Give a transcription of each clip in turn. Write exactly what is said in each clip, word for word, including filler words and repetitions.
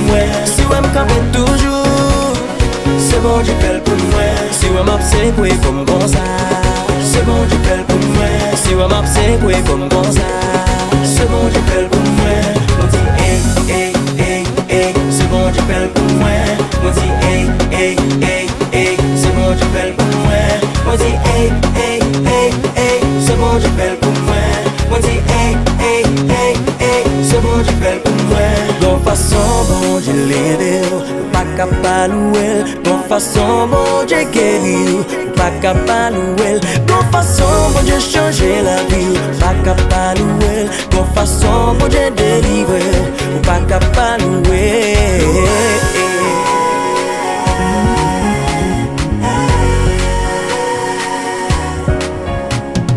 Mwen, si w wè m kanpe toujou, se Bondye fè l pou mwen. Si w wè m ap sekwe kò m konsa, se Bondye fè l pou mwen. Si w wè m ap sekwe kò m konsa, se Bondye fè l pou mwen. Mwen di, ey, ey, ey, ey, se Bondye fè l pou mwen. Mwen di, ey, ey, ey, ey, se Bondye fè l pou mwen. Mwen di, ey, ey, ey, ey, se Bondye fè l pou mwen. Mwen di, ey, ey, ey, ey, se Bondye fè l pou mwen. Gon fason Bondye leve w, ou pa ka pa louwe l. Gon fason Bondye geri w, ou pa ka pa louwe l. Gon fason Bondye chanje lavi w, ou pa ka pa louwe l. Gon fason Bondye delivre w, ou pa ka pa louwe l.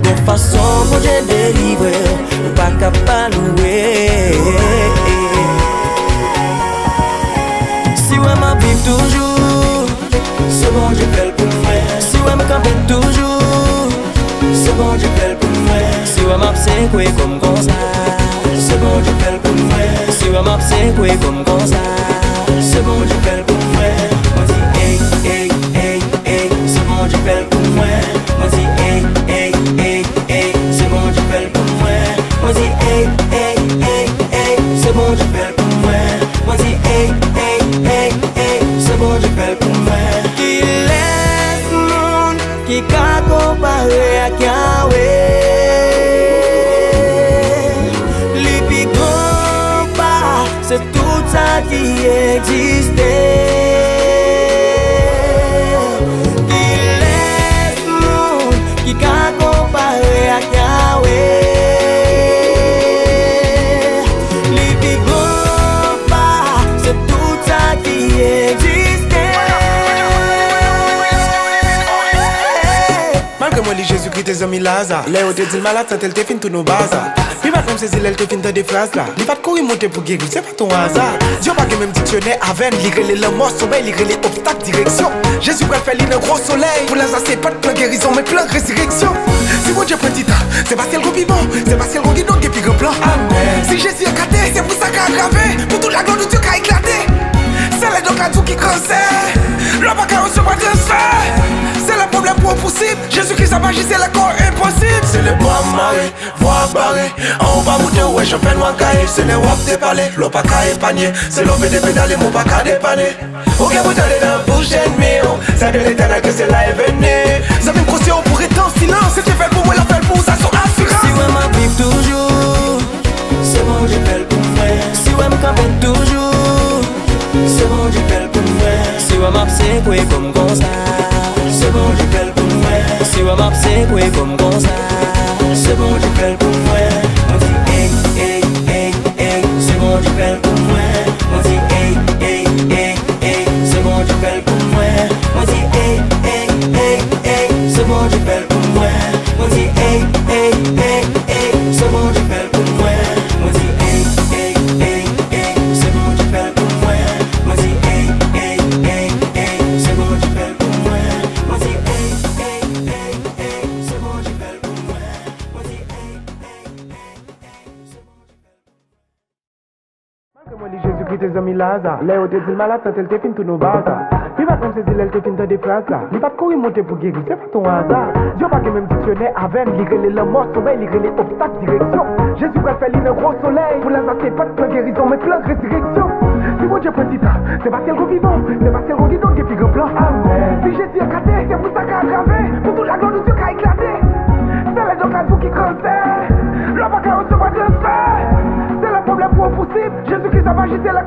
Gon fason Bondye delivre w, ou pa ka pa louwe. Si w wè m ap viv toujou, se Bondye fè l pou mwen. Si w wè m kanpe toujou, se Bondye fè l pou mwen. Si w wè m ap sekwe kò m konsa, se Bondye fè l pou mwen. Si w wè m ap sekwe kò m konsa, se Bondye fè l pou mwen. Mwen di, ey, ey, ey, ey, se Bondye fè l pou mwen. Mwen di, ey, ey, ey, ey, se Bondye fè l pou mwen. Mwen di, ey, ey, ey, ey, se Bondye fè l pou mwen. Mwen di, ey, ey, ey, ey, se Bondye fè l pou mwen. Kilès moun ki ka konpare ak Yahweh? Li pi gran pa se tout sa ki egziste. Kilès moun ki ka konpare ak Yahweh? Li pi gran pa se tout sa ki egziste. Malgre mwen li Jezikri te zanmi Laza, lè yo te di l malad, sante l te fin tounen yon baza. Li pa t menm sezi lè l te fin tande fraz la. Li pa t kouri monte pou geri, se pa t yon aza. Dye pa gen menm diksyonè avè n, li rele lanmò somèy, li rele obstak direksyon. Jezi pral fè li nan gwo solèy. Pou Laza se pa t plan gerizon, men plan rezireksyon. Si Bondye pran ti tan, se paske l gon pi bon, se paske l gon gidon gen pi gran plan. Amèn. Si Jezi ekate, se pou sa ka agrave. Pou tout laglwa de Dye ka eklate. Se lè dòk la di w ki kansè. Lè w pa ka resevwa transfè. Se lè pwoblèm pou w posib. Jezikri sa pa jis se lè kò w enpansib. Se lè bwa mare, vwa bare. Anwo pa moute, ou wè jan fènwa gaye. Se lè w ap depale, lè w pa ka epanye. Se lè w pede pedale, men w pa ka depane. Ou gen pou tande nan bouch ènmi w. Sèl de Letènèl ke se la e vini. Zanmi m, konseye w pou rete an silans. Se te fè l pou mwen, l ap fè l pou ou, sa se yon asirans. Si w wè m ap viv toujou, se Bondye fè l pou mwen. Si w wè m kanpe toujou, se Bondye fè l pou mwen. Si w wè m ap sekwe kò m konsa, se Bondye fè l pou mwen. Si w wè m ap sekwe kò m konsa, se Bondye fè l pou mwen. Mwen di, ey, ey, ey, ey, se Bondye fè l pou mwen. Mwen di, ey, ey, ey, ey, se Bondye fè l pou mwen. Mwen di, ey, ey, ey, ey, se Bondye fè l pou mwen. Mwen di, ey, ey, ey, ey, se Bondye fè l pou mwen. Mwen di, ey, ey, ey, ey, se Bondye fè l pou mwen. Mwen di, ey, ey, ey, ey, se Bondye fè l pou mwen. Mwen di, ey, ey, ey, ey, se Bondye fè l pou mwen. Mwen di, ey, ey, ey, ey, se Bondye fè l pou mwen. Malgre mwen li Jezikri te zanmi Laza, lè yo te di l malad, sante l te fin tounen yon baza. Li pa t menm sezi lè l te fin tande fraz la. Li pa t kouri monte pou geri, se pa t yon aza. Dye pa gen menm diksyonè avè n, li rele lanmò somèy, li rele obstak direksyon. Jezi pral fè li nan gwo solèy. Pou Laza se pa t plan gerizon, men plan rezireksyon. Si Bondye pran ti tan, se paske l gon pi bon, se paske l gon gidon gen pi gran plan. Amèn. Si Jezi ekate, se pou sa ka agrave. Pou tout laglwa de Dye ka eklate. Se lè dòk la di w ki kansè. Lè w pa ka resevwa transfè. Se lè pwoblèm pou w posib. Jezikri sa pa jis se lè